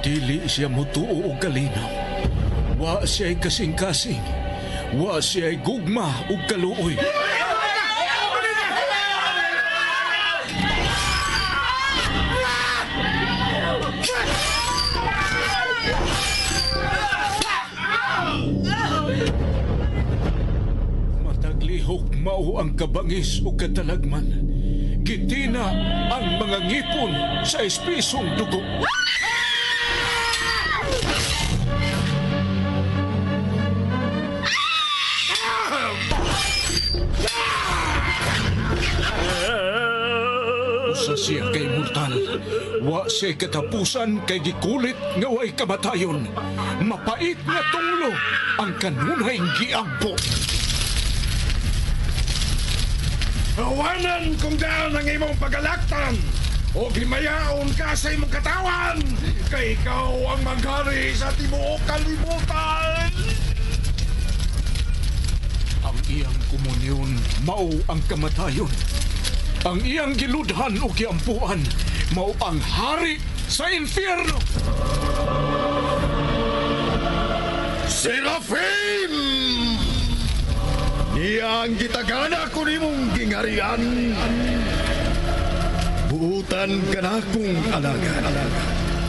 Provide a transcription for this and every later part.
Dili siya mutuo og kalinaw. Wa siya'y kasing-kasing. Wa siya'y gugma ug kaluoy. Mataglihok mao ang kabangis o katalagman. Gitina ang mga ngipon sa espisong dugo. Usa siya kay mortal. Wa siya katapusan kay gikulit nga way kamatayon. Mapait nga tunglo ang kanunay giampo. Awanan kung daan ang imong pagalaktan o himayaon ka sa imong katawan kay ikaw ang maghari sa tibuok kalibutan. Ang iyang komunyon mao ang kamatayon. Ang iyang giludhan o giampuan mao ang hari sa impyerno. Serafim! Niya ang gitagana ko nimong gingarian. Buutan ka na kong alagad.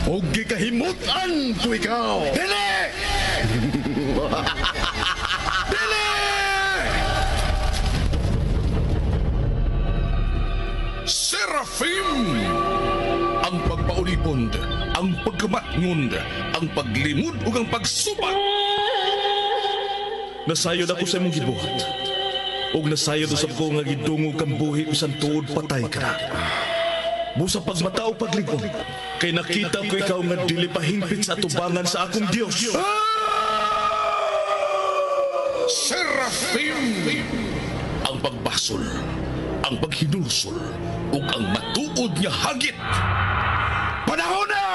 O gikahimutan ko ikaw. Dili! Dili! Serafim! Ang pagpaulipon, ang pagkamatngon, ang paglimod ug ang pagsubat. Nasayod ako sa imong gibuhat. Ug nasayod usab ko nga gidungog kang buhi bisan tuod patay ka na. Busa pagmata o paglingon, kay nakita ko ikaw nga dili pa hingpit sa atubangan sa akong Dios. Serafim! Ang pagbasol, ang paghinulsol, ug ang matuod nga hagit. Panahon na!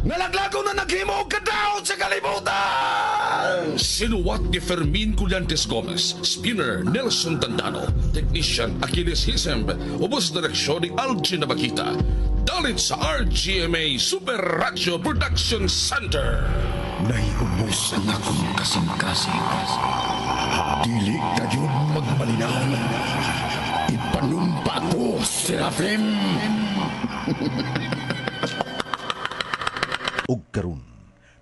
Nalaglago na naghimo og kadaot sa kalibutan! Sinuwat ni Fermin Collantes Gomez, Spinner Nelson Tandano, Technician Achilles Hisemb, ubos direksyon ni Algin Nabakita. Dalit sa RGMA Super Radio Production Center. Naiubos ang akong kasing-kasing. Dili kayo magmalinaw. Ipanumpa ko, Serafim! Og karon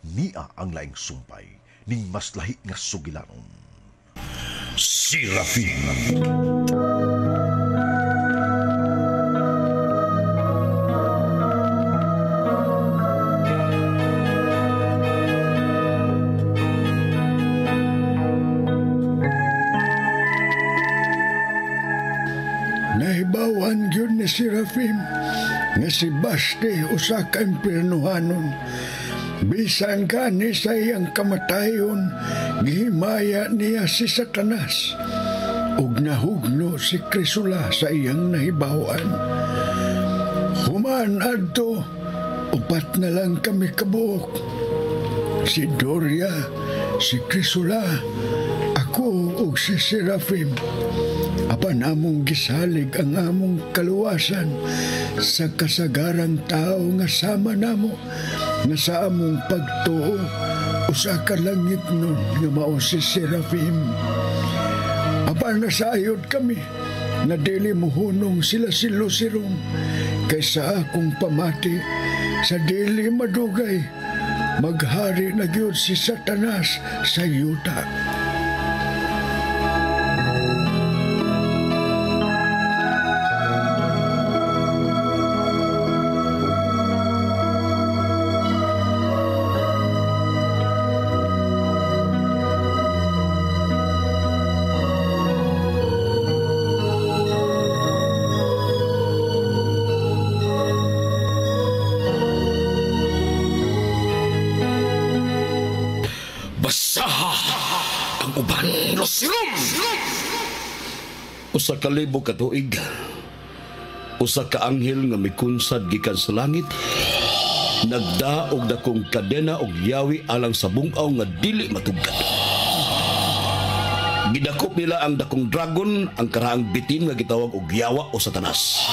niya ang laing sumpay ning mas lahi nga sugilanon. Serafim. Nahibawan gyud ni Serafim nga si Basti usa ka impiernohanon. Bisan gani sa iyang kamatayon, gihimaya niya si Satanas ug nahugno si Crisula sa iyang nahibawan. Human adto, upat na lang kami kabuok. Si Doria, si Crisula, ako ug si Serafim. Apan among gisalig ang among kaluwasan sa kasagarang tao nga sama namo nga sa among pagtuo usa ka langit nun nga mao si Serafim. Apan nasayod kami na dili mohunong sila si Luciron kay sa akong pamati sa dili madugay maghari na gyud si Satanas sa yuta. Basaha ang uban, Lucirum! Usa ka libo ka tuig, usa ka anghel nga mikunsad gikan sa langit, nagdaog dakong kadena og yawi alang sa bungaw nga dili matugkad. Gidakop nila ang dakong dragon, ang karaang bitin nga gitawag og yawa o Satanas.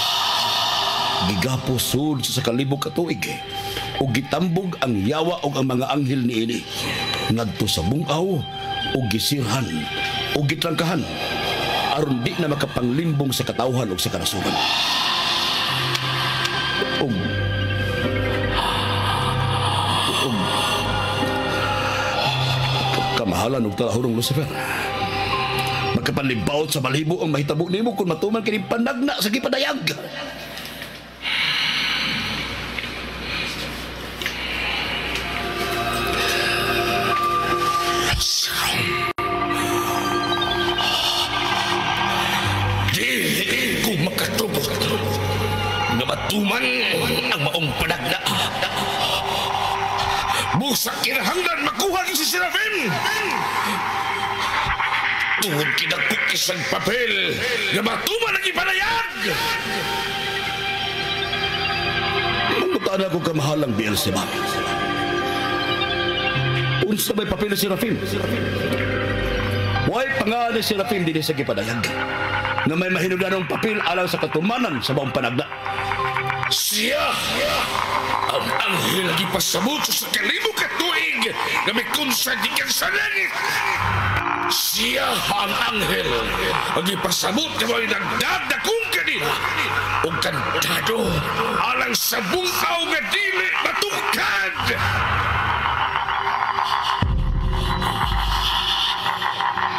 Gigapos sud sa kalibo ka tuig. Ug gitambog ang yawa ug ang mga anghel niini ngadto sa bungaw ug gisirhan ug gitrangkahan aron di na makapanglimbong sa katawhan ug sa kanasuran. Ug kamahalan ug talahurong Lucifer, magkapanlibaot sa balhibo ang mahitabo nimo kung matuman kini panagna sa gipadayag. Di ko makatugot nga matuman ang maong panagna. Busa kinahanglan makuha ni si Serafin. Tungod kinagkuk isang papel nga matuman ang ipanayag. Mangutaan ako kamahalang Beelzebub. Unsa may papel ni Serafin? Way pangalan ni Serafin dinhi sa gipadayag na may mahinungdanong papel alang sa katumanan sa maong panagna. Siya ang anghel nga gipasabot sa kalibo ka tuig nga may kunsa gikan sa langit. Siya ang anghel ang gipasabot nga may nagdadakong kanila ug kandado alang sa bungkaw nga dili matungkad.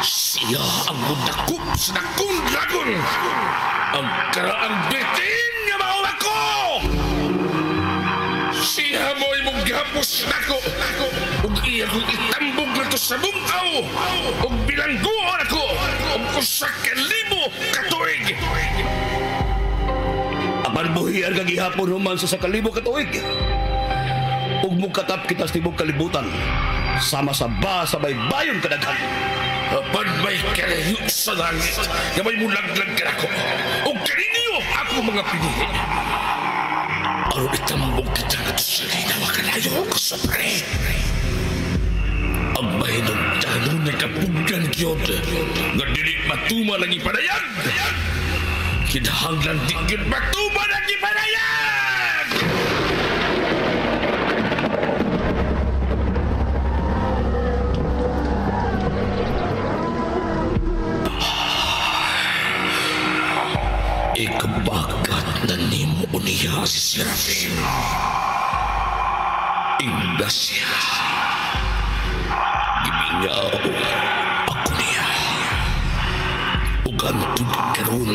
Siya ang mudakop sa dakong dragon, ang karaang bitin nga mao ako. Siya mo'y mugapos nako ug iya kong itambog nato sa bungkaw ug bilangguon ako ug usa ka libo ka tuig. Apan buhian ka gihapon human sa 1,000 ka tuig ug mukatap kita sa tibok kalibutan sama sa ba sa baybayon kadaghan. Apan may kalayo sa langit nga may mulaglag kanako ug kaninyo ako mga pinili. Aron itambog kita nga sa linaw kalayo ko sa pre. Ang mahinungdanon nga kapugnan gyud nga dili matuman ang ipanayag. Kinahanglan di gyud matuman ang ipanayag. Ikabagat na nimo niya si Serafin. Ingda siya. Gimingaw ako niya. Ug hantod karon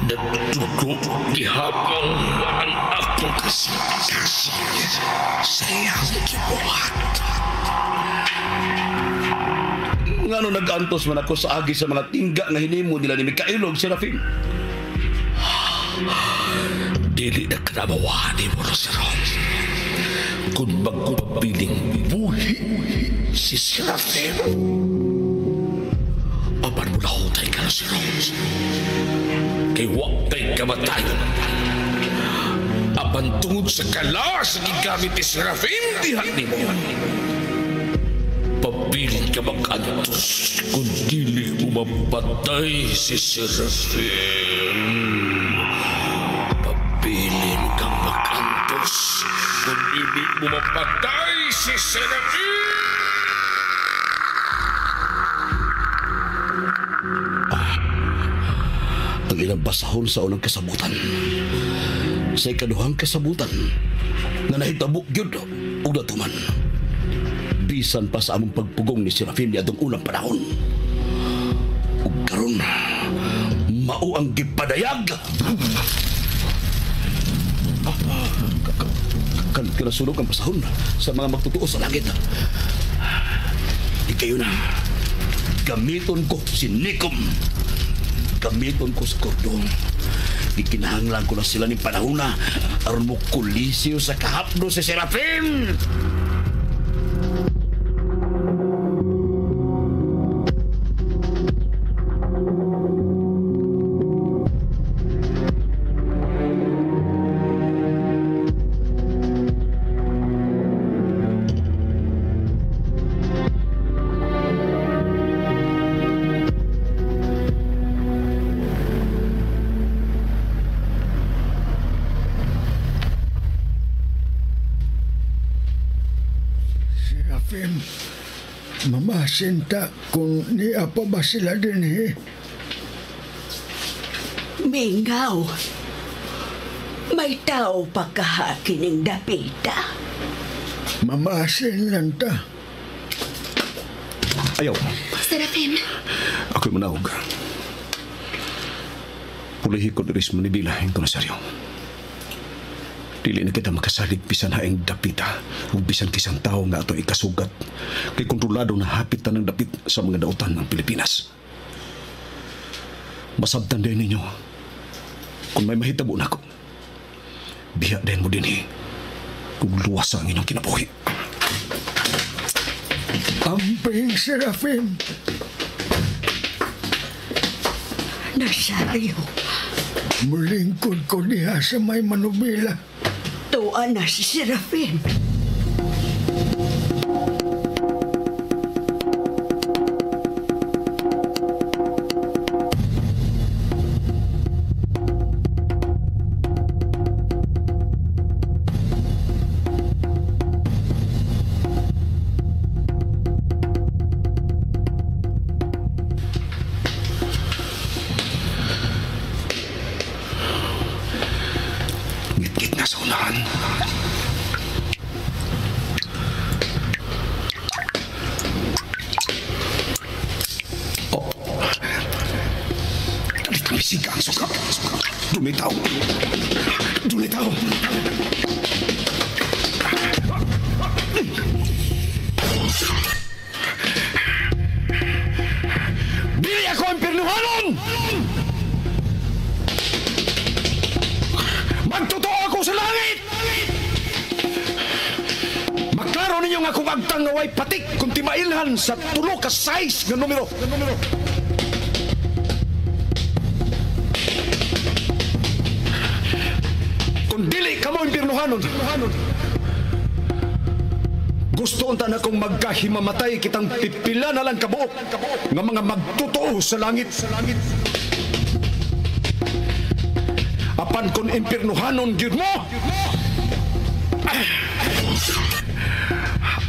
nagdugo gihapon ang akong kasing-kasing sa iyang gibuhat. Ngano nag-antos man ako sa agi sa mga tingga nga hinimo nila ni Mikael ug Serafin. Dili na kanabawahan ni mo, Roseron. Kung magpabiling buhi si Serafin, apan mo nahutay ka, Roseron. Kay wa kay kamatayon. Apan tungod sa kalas na gigamit ni Serafin, dihan nimo. Pabilin ka mag-antos kung dili mo mapatay si Serafin. Pabilin ka mag-antos kung dili mo mapatay si Serafin. Ang ilang basahon sa unang kasabutan, sa ikaduhang kasabutan, na nahitabo gyud og natuman. Bisan pa sa among pagpugong ni Serafin niadtong unang panahon. Ug karon mao ang gipadayag. Kinasunog ang pasahon sa mga magtotoo sa langit. Di kayo na. Gamiton ko si Nikom. Gamiton ko sa kordon. Gikinahanglan ko na sila ni panahona aron mo kulisyo sa kahapdo si Serafin. Serafim. Mamasinta kung niya pa ba sila din eh. Mingaw. May tao pa kahakining dapita. Mamasin lang ta. Ayaw. Serafim. Ako'y manawag. Pulihi ko diri sa Manibila, Ingo Nazario. Dili na kita makasalig bisan haing dapita ug bisan kisang tao nga ato ikasugat kay kontrolado na hapit tanang dapit sa mga dautan ng Pilipinas. Masabtan din ninyo kung may mahitabo nako. Biya din mo dinhi kung luwas ang inyong kinabuhi. Amping Serafim. Nazario. Mulingkod ko diha sa may manubila. Tuwa na si Serafim. Ngit-ngit na sa unahan. Oh. Dalit ang bisig ang suka. Dunay tao. Dunay tao. Dili ako ang pirnuhanon! Magtotoo ako sa langit! Maklaro ninyo nga kung agtang nga way patik kung timailhan sa tulo ka size nga numero. Kung dili ka mo impirnuhanon, gusto unta na kong magkahimamatay kitang pipila na lang kabuok nga mga magtotoo sa langit. Apan kung impirnuhanon gyud mo,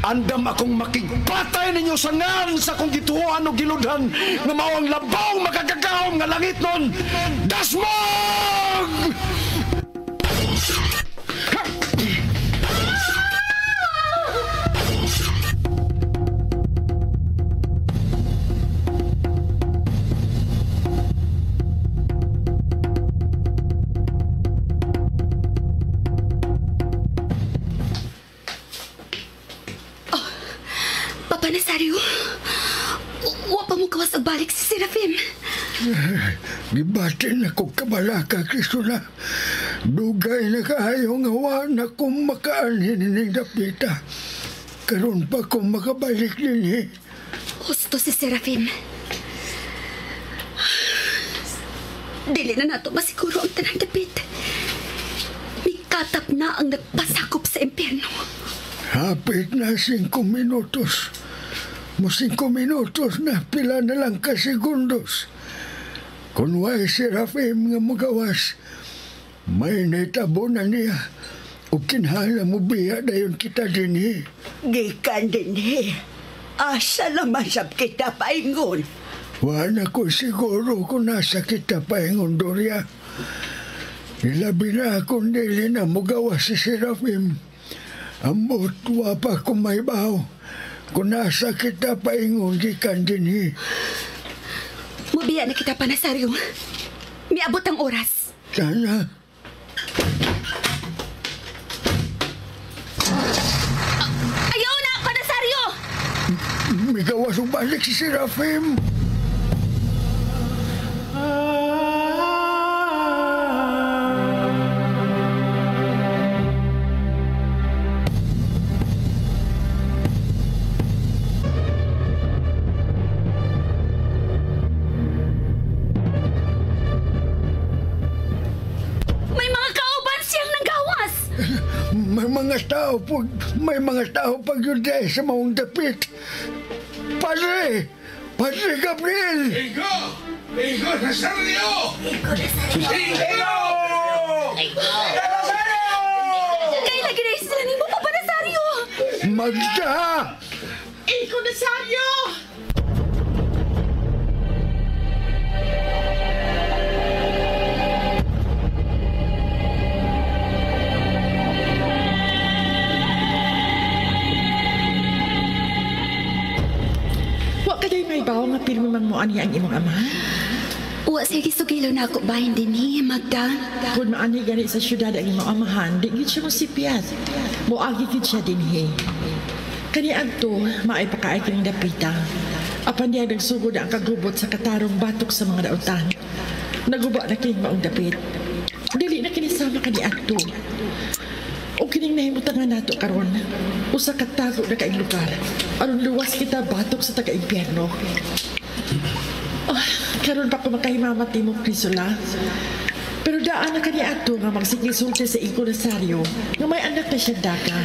andam akong makigpatay ninyo sa ngan sa akong gituohan o giludhan nga mao ang labaw makagagahom nga langit nun. Dasmog! Papa Nazario, wa pa mo kawas og balik si Serafim. Gibatin ako kabalaka, Crisula. Dugay na kaayo nga wa na kong makaanhin ning dapita. Karon pa kong makabalik dinhi. Husto si Serafim. Dili na nato masiguro ang tanang dapit. Mikatap na ang nagpasakop sa impyerno. Hapit na 5 minutos. Mo 5 minutos na pila na lang ka segundos. Kung way Serafim nga magawas, may naitabo na niya. O kinhala mo biya dayon kita dinhi. Gikan dinhi. Asa naman sab kita paingon. Wala ko siguro kung nasa kita paingon, Doria. Ilabi na akong dili na mugawas si Serafim. Ambot, wa pa kung may baho. Kung nasa kita paingon, gikan dinhi. Mubiya na kita, Panasario. Miabot ang oras. Sana. Ayaw na, Panasario! Migawas balik si Serafim. May mga tao pag yun dahil sa maong dapit. Padre! Padre Gabriel! Ingo! Ingo Nazario! Ingo Nazario! Ingo! Ingo Nazario! Kaya lagi na sila ni mo, Papa Nazario! Magda! Nazario! Wa ka day may bawo nga pirmi mang mo ani ang imong amahan? Wa sige sugilo na ako bahin dinhi, Magda. Kung maani gani sa syudad ang imong amahan, di gid siya mosipyat. Moagi gid siya dinhi. Kani adto, maay pa kaay kining dapita. Apan diya nagsugod ang kagubot sa katarong batok sa mga dautan. Naguba na kining maong dapit. Dili na kini sama kani adto. O kining nahimutangan nato karon, usa ka tago na kaing lugar. Aron luwas kita batok sa taga-impyerno. Oh, karon pa ko makahimamat nimo, Crisula. Pero daan na kani ato nga magsigisulti sa Inko Nazario nga may anak na siya daga.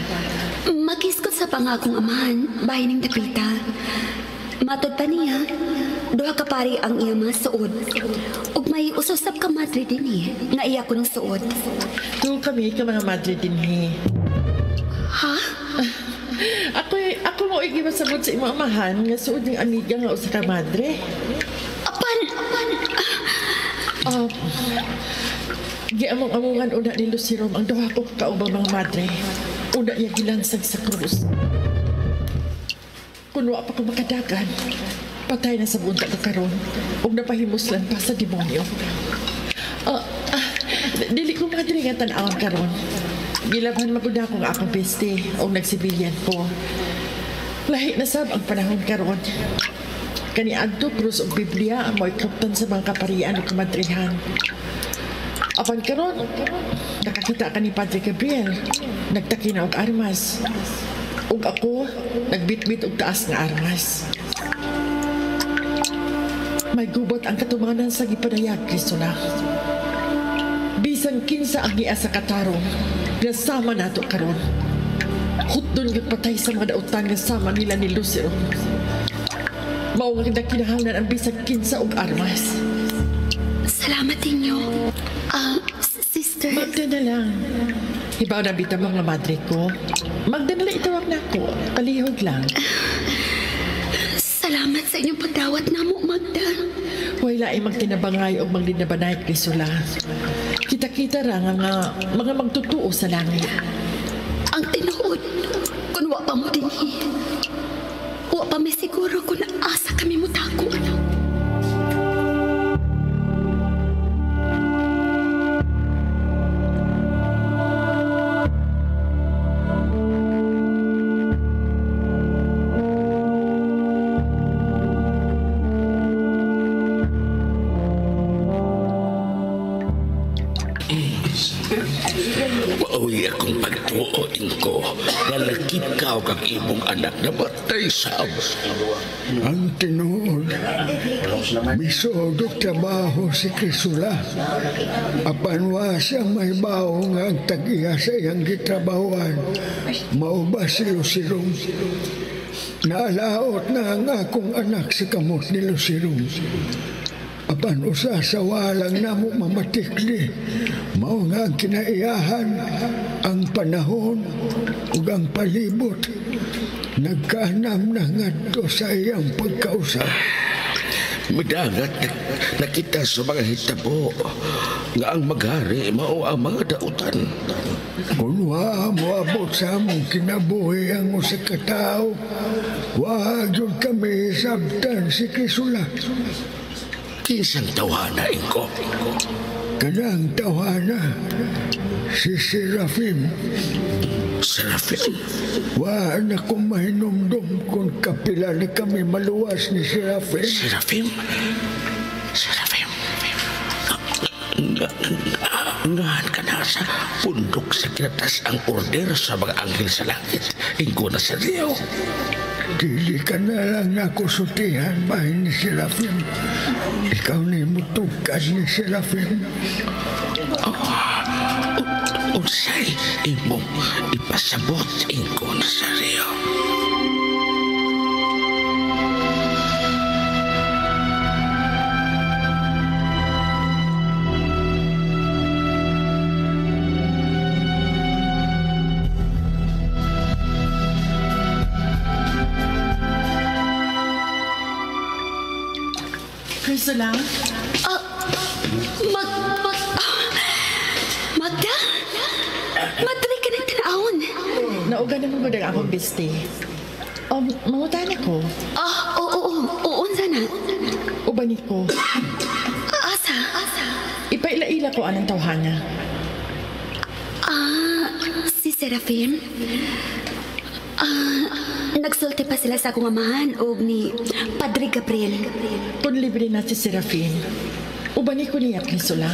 Magiskot sa pangakong amahan, bahin ng dapita. Matod pa niya, duha ka pari ang iya mga suod. Ug may usosap ka madre dinhi nga iya ko ng suod. Tuo kami ka mga madre dinhi. Ha? Ako mo igimasabot sa imong amahan nga suod ng amiga nga usa ka madre. Apan. Giamong-amongan una ni Lucirom ang duha ko kaubang mga madre. Una niya gilansag sa krus. Kung wa pa ko makadagan, patay na sa bunta ko karon ug napahimuslan pa sa demonyo. Dili ko madre nga tan-awon karon. Gilabhan magud ako nga akong beste og nagsibilyan ko. Lahi na sab ang panahon karon. Kani adto krus og Biblia ang mo'y kaptan sa mga kaparian ug kamadrihan. Apan karon, nakakita ka ni Padre Gabriel, nagtaki na og armas. Ug ako, nagbitbit og taas nga armas. May gubot ang katumanan sa gipadayag, Crisula. Bisan kinsa ang giya sa katarong, nga sama nato karon. Hutdon gyud patay sa mga dautan nga sama nila ni Lucero. Mao nga kinahanglan ang bisan kinsa og armas. Salamat ninyo. Sister. Magda na lang. Hibaw na bita mga madre ko. Magda na lang itawag na ako. Palihog lang. Salamat sa inyong pagdawat na mo, Magda. Wala ay magtinabangay o maglinabanay, Crisula. Kita-kita ra nga mga magtutuo sa langit. Ang tinuod, kung wa pa mo dinhi, wa pa may siguro kung asa kami mo tako. Maui akong pagtuoin ko nga lakip ka og ang imong anak na matay sa Ang tinuod, misuod og trabaho si Crisula. Apan wa siyang mahibaw nga ang tag-iya sa iyang gitrabahoan. Mao ba si Lucirom? Naalaot na ang akong anak sa kamot ni Lucirom. Apan usa sa walang namo mamatikli, mao nga ang kinaiyahan, ang panahon ug ang palibot, nagkaanam na ngadto sa iyang pagkausap. Midagat nakita sa mga hitabo nga ang maghari mao ang mga dautan. Kung wa moabot sa among kinabuhi ang usa ka tawo, wa gyud kami sabtan si Crisula. Kinsang tawhana, Inko? Kanang tawhana, si Serafim. Serafim? Wa na kong mahinumdum kung kapila na kami maluwas ni Serafim. Serafim? Serafim? Ngahan ka na sa pundok sa kinatas ang order sa mga anghel sa langit. Inko na sa Rio. Dili ka na lang nakusultihan, bahin ni Serafim. Ikaw na imutugkad ni Serafim. Unsay imong ipasabot, Inko Nazario? Crisula. Magda? Madre ka ng tanawon. Nauga naman ko ang akong biste. Mangutan ako. Oo, oo, unsa na? Uban ko. Asa? Ipaila-ila ko anang tawhana. Si Serafin? Nagsulti pa sila sa akong amahan og ni Padre Gabriel. Kung libre na si Serafin, uban ko niya, Crisula.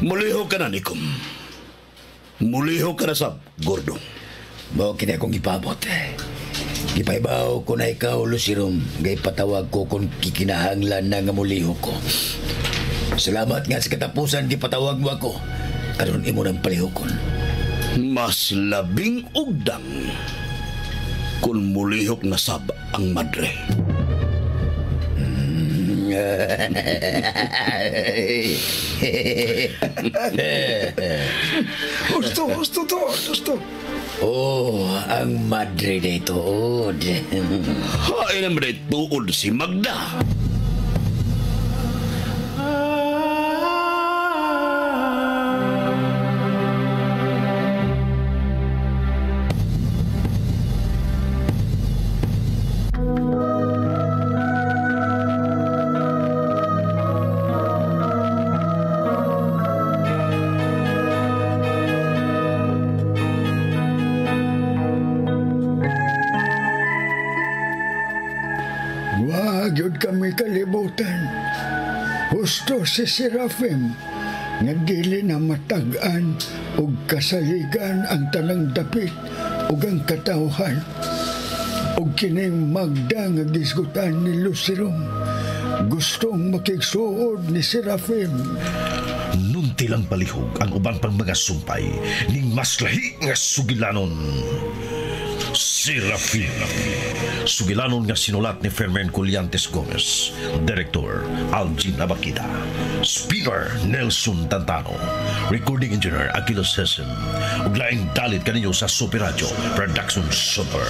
Muliho ka na, Nikom. Muliho ka na sa Gordo. Mao kini akong ipabot. Gipaibaw ko na ikaw, Lucirum. Gay patawag ko kung kikinahanglan na nga muliho ko. Salamat nga sa katapusan gipatawag mo ako. Karon imo nang palihokon. Mas labing ugdang kung mulihok na sab ang madre. Gusto to, gusto. Oh, ang madre dito. Hain naman ay tuod si Magda. Wag yun kami kalibutan. Husto si Serafim nga dili na matag-an og kasaligan ang tanang dapit ug ang katawhan. Og kining Magda nga gisgutan ni Lucirum, gustong makigsuod ni Serafim. Nunti lang palihog ang uban pang mga sumpay ning mas lahi nga sugilanon. Serafin. Sugilanon nga sinulat ni Fermin Collantes Gomez. Director Algin Abakida. Speaker Nelson Tantano. Recording Engineer Aquiles Hessen. Ug laing dalit kaninyo sa Super Radio Production Center.